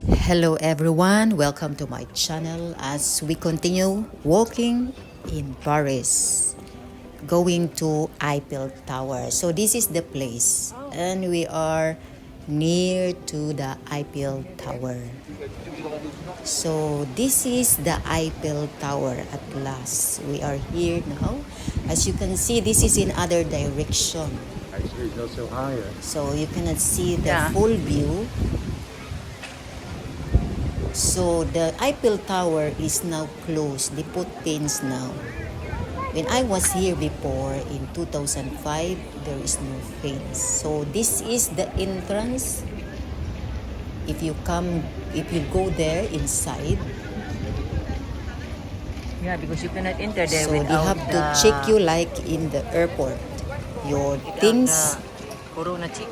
Hello everyone, welcome to my channel as we continue walking in Paris, going to Eiffel Tower. So this is the place and we are near to the Eiffel Tower. So this is the Eiffel Tower at last. We are here now. As you can see, this is in other direction. Actually, it's also higher. So you cannot see the full view. So the Eiffel Tower is now closed. They put pins now. When I was here before in 2005, there is no pins. So this is the entrance. If you go there inside. Yeah, because you cannot enter there So without they have to check you like in the airport. Your things. Corona check.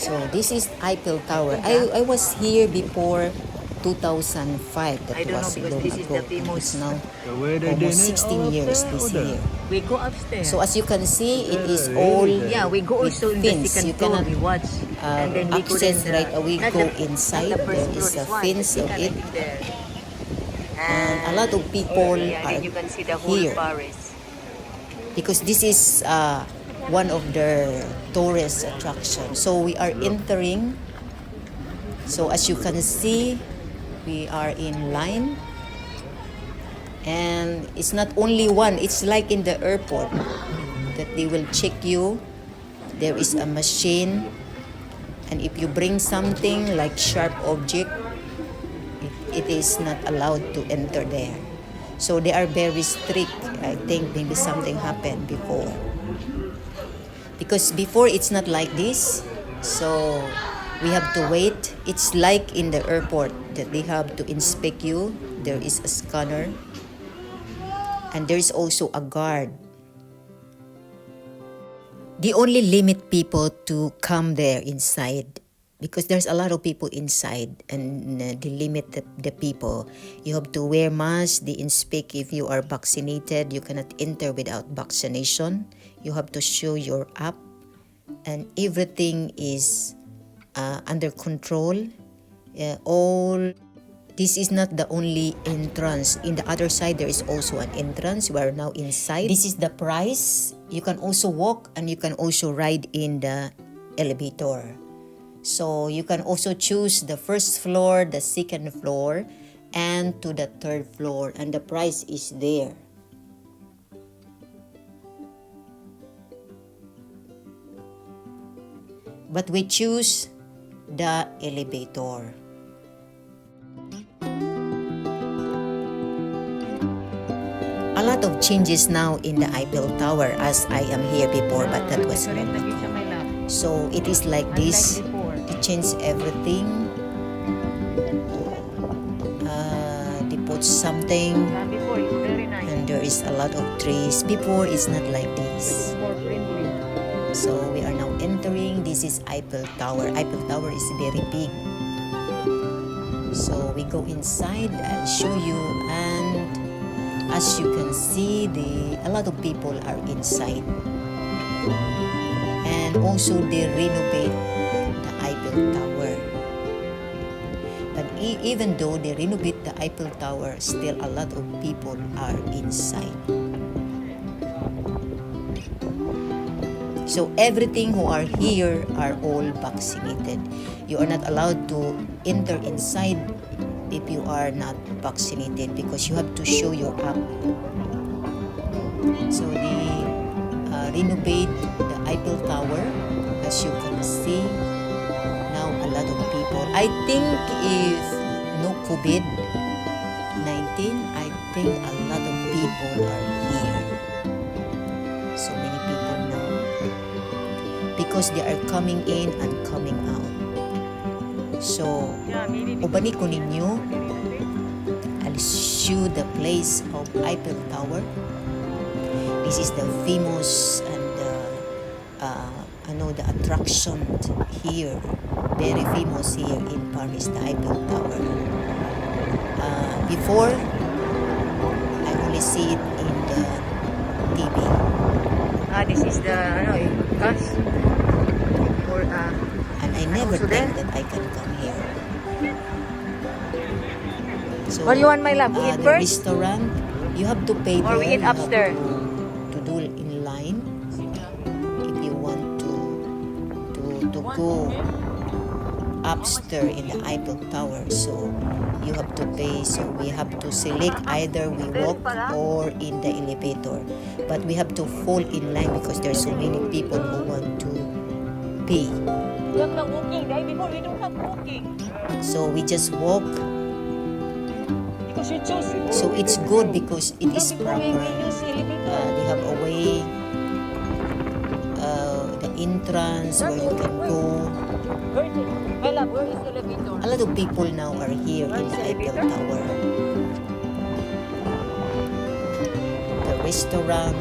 So this is Eiffel Tower. I was here before 2005. That I don't know was because long this is ago. the famous. It's now So where they doing almost it? 16 All up years there this or there? year. We go upstairs. So as you can see, it is Yeah, all really? yeah, we go with also in fins. the You second floor. cannot We watch, and then we access couldn't, right away. not Go the- inside. not the first There floor, is a this one. fence We of cannot it, be there. and a lot of people Yeah, are then you can see the whole here Paris. because this is one of the tourist attractions. So we are entering. So as you can see, we are in line. And it's not only one, it's like in the airport that they will check you. There is a machine, and if you bring something like sharp object, it is not allowed to enter there. So they are very strict. I think maybe something happened before. Because before it's not like this, so we have to wait. It's like in the airport that they have to inspect you. There is a scanner. And there is also a guard. They only limit people to come there inside because there's a lot of people inside, and they limit the people. You have to wear masks. They inspect if you are vaccinated. You cannot enter without vaccination. You have to show your app, and everything is under control. This is not the only entrance. In the other side, there is also an entrance. We are now inside. This is the price. You can also walk and you can also ride in the elevator. So you can also choose the first floor, the second floor, and to the third floor. And the price is there. But we choose the elevator. A lot of changes now in the Eiffel Tower as I am here before, but that was long ago. So it is like this. They changed everything. They put something, Before it's very nice. and there is a lot of trees. Before it's not like this. It's more friendly. So we are now entering. This is Eiffel Tower. Eiffel Tower is very big. So we go inside. I'll show you, and as you can see, a lot of people are inside. And also they renovate the Eiffel Tower. But even though they renovate the Eiffel Tower, still a lot of people are inside. So everything who are here are all vaccinated. You are not allowed to enter inside if you are not vaccinated because you have to show your app. So they renovate the Eiffel Tower. As you can see, now a lot of people. I think if no COVID-19, I think a lot of people are here. So many people now. Because they are coming in and coming out. So, ubani ko ninyo, I'll show the place of Eiffel Tower. This is the famous and the attraction here, very famous here in Paris, the Eiffel Tower. Before, I only see it in the TV. This is the cash or And I never also think there? that I can come here. So, What do you want, my love? We eat the first? restaurant, you have to pay Or there. we eat You have upstairs? to do in line if you want to go upstairs in the Eiffel Tower. So you have to pay. So we have to select either we walk or in the elevator. But we have to fall in line because there's so many people who want to pay. Walking, before we don't have walking. So we just walk. Because you choose. So it's good because it is proper. They have a way, the entrance where you can go. My love, where is the elevator? A lot of people now are here in the Eiffel Tower. The restaurant.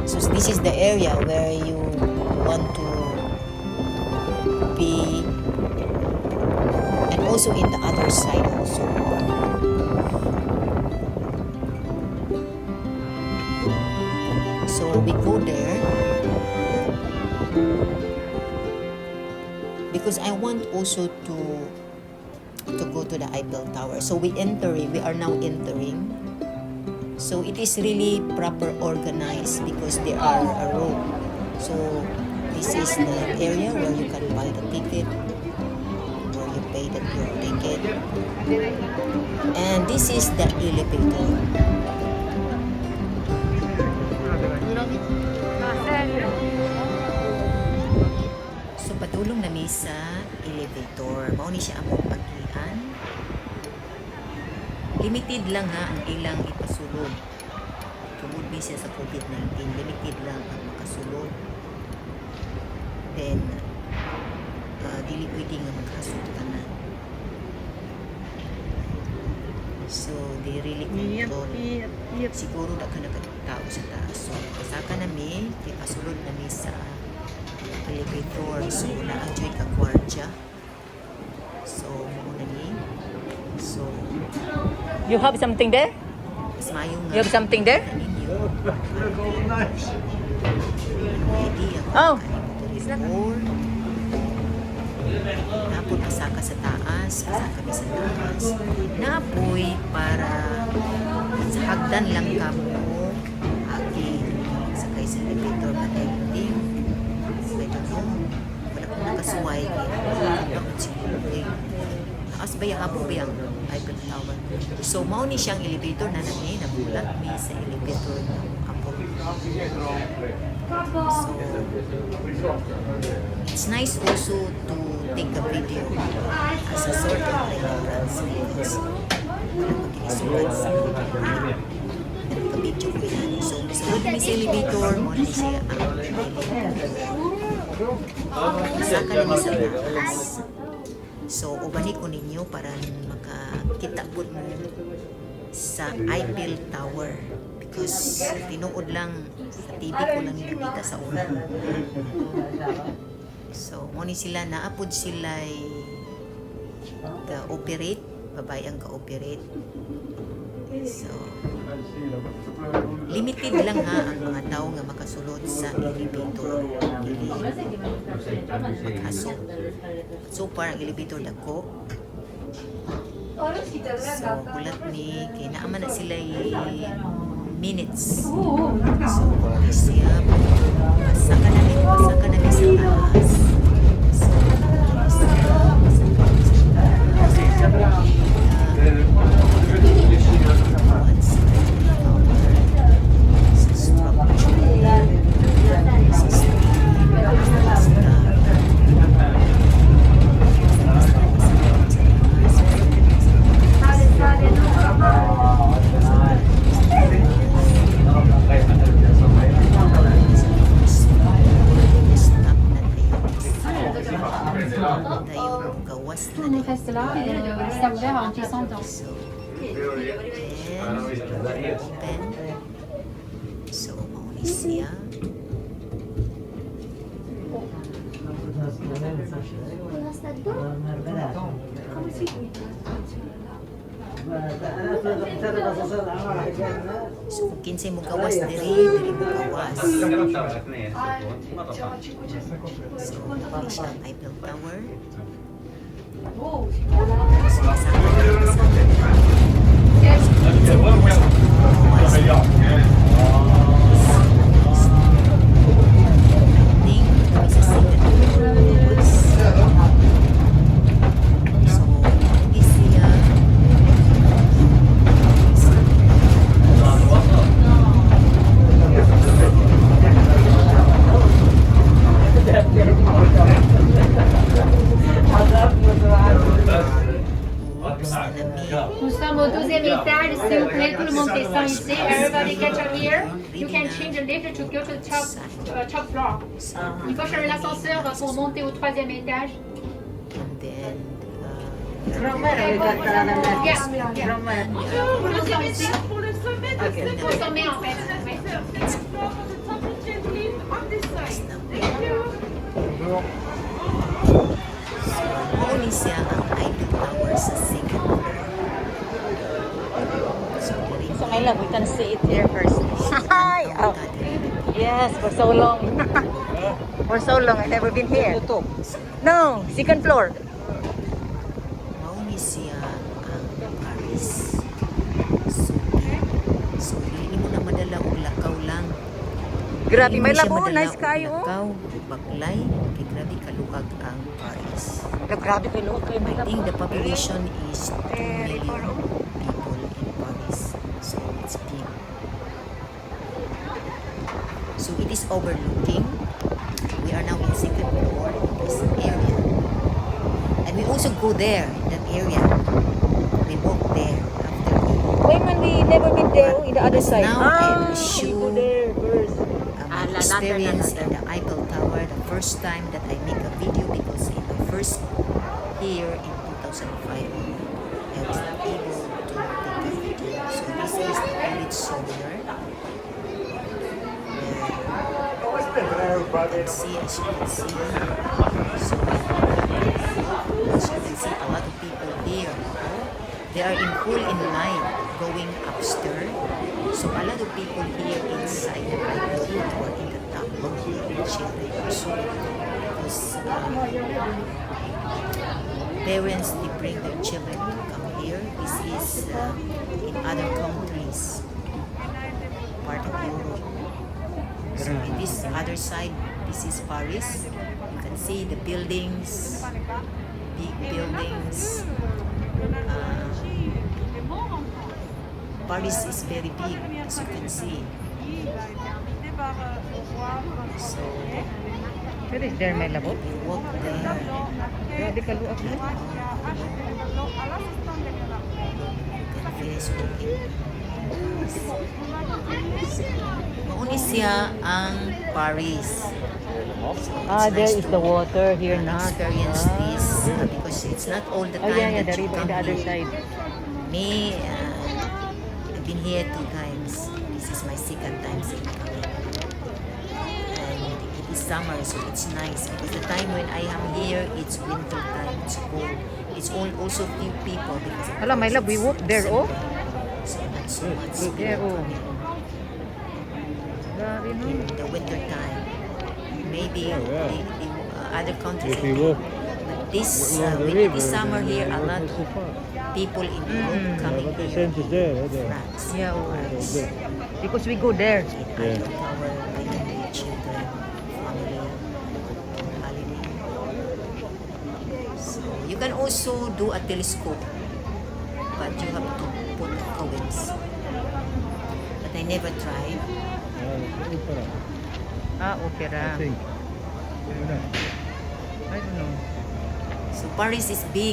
So this is the area where you want to be, and also in the other side also. So we go there because I want also to go to the Eiffel Tower. So we are now entering. So it is really proper organized because there are a row. So this is the area where you can buy the ticket, where you pay your ticket. And this is the elevator. So padulong na mi sa elevator. Mao ni siya among pagkian. Limited lang ha ang ilang ipasulod. Tungod ni siya sa COVID-19, limited lang ang makasulod. Then dili pwede nga maghasultan na. So they really control. Siguro da ka nakatao sa taas. So pasaka nami, kay pasulod nami sa elevator. So na-enjoy ka kwartya. So muna ni. So You have something there? mas mayo nga. You have something there? Ninyo. Idea. Oh. It's not more. Napod pasaka sa taas. Pasaka kami sa taas. Napoy para sa hagdan lang kamo. Again. Sakay sa elevator. But I think I don't know. Wala ko nakasuway. Kaya ako siguro. Taas ba yung habo ba yung Eiffel Tower? So, mao ni siyang elevator na nani, nabulat mi sa elevator ng Apo. So, it's nice also to take a video as a sort of remembrance because wala pag kinisulat sa nagka-video ko yan. So, nasunod mi sa elevator, mao ni siya ang elevator. Masaka naman sa taas. So, ubani ko ninyo para makakita po mo sa Eiffel Tower because tinuod lang sa TV ko lang nakita sa una. So, mo ni sila naapod sila ka-operate, babay ang ka-operate. So, limited lang ha ang mga tao nga makasulod sa elevator. Dili maghasok. So far ang elevator dako. So kulat ni kay naaman na sila minutes. So siya pasaka na sa taas. So On reste là et ça ouvert en descendant. So, open. So, mauni siya. So, kung kinsay mo gawas diri mo gawas. So, nakuha siya ang Eiffel Tower. So, kasama sommes au 12e étage, s'il vous plaît, tout le monde descend ici. Everybody get up here. You can change the lift to go to the top floor. Il faut chercher l'ascenseur pour monter au 3e étage. And then Yeah. Pour le sommet en fait. Ouais. mauni siya ang Eiffel Tower sa second floor. So, So my love, we can see it here first. Hi! Oh. Yes, for so long. For so long, I've never been here. No, second floor. mauni siya ang Paris. So hindi mo na madala og lakaw lang. Grabe, may Hindi mo siya labo. madala Nice og kayo. lakaw, baklay, kay grabe kalukag ang Paris. Grabe kayo, look kayo, may I labo. think the population is 2 million people in Paris. So it's big. So it is overlooking. We are now in second floor in this area. And we also go there, in that area. We walk there after Why man we never been there in the other side? Now I will show we go there first. my experience in the Eiffel Tower, the first time that I make a video, because in my first year in 2005, I was not able to take a video. So this is the village somewhere. As you can see, so as you can see, a lot of people here. They are in full in line going upstairs. So a lot of people here inside the Eiffel Tower in the top children also, because parents, they bring their children to come here. This is in other countries, part of Europe. So in this other side, this is Paris. You can see the buildings, big buildings. Paris is very big, as you can see. So Where is there, may labo? we walk there. Grabe kaluak mo. You can finish walking. Mauni siya ang Paris. So it's There nice is to the water here to na. experience this because it's not all the Oh time yeah, that the you river on come the other here. side. Me, I've been here 2 times. This is my second time coming. And it is summer, so it's nice because the time when I am here, it's winter time, it's cold. It's also few people because of Hala, my love, we walk there, oh. So not so much There, people oh. coming. Grabe no. In the winter time. Maybe the other countries. If we walk But this along the when river, it is summer then here, a we lot won't go of so far. people in Europe coming But the here. sense is there, there. France. Yeah, oh. France. There. Because we go there. In Yeah. Eiffel Tower, bringing their children, family, on holiday. So you can also do a telescope, but you have to put coins. But I never tried. Opera. I think. I don't know. So Paris is big.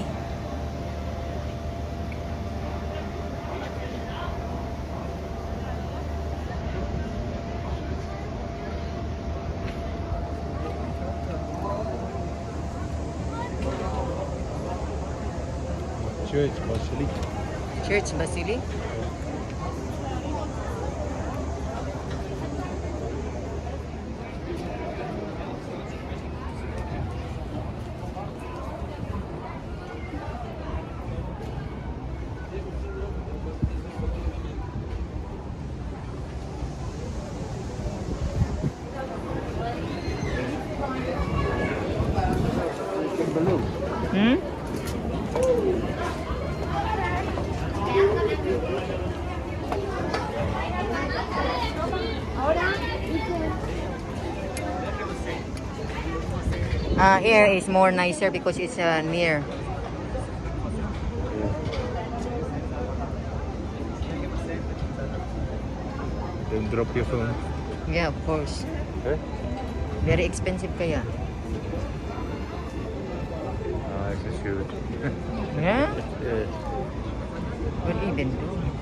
Church, Basilica. Church Basili. Hmm? Here is more nicer because it's near. Then drop your phone. Yeah, of course. Eh? Very expensive kaya. Ah, it's a shoot. Yeah? Yeah. Well, even though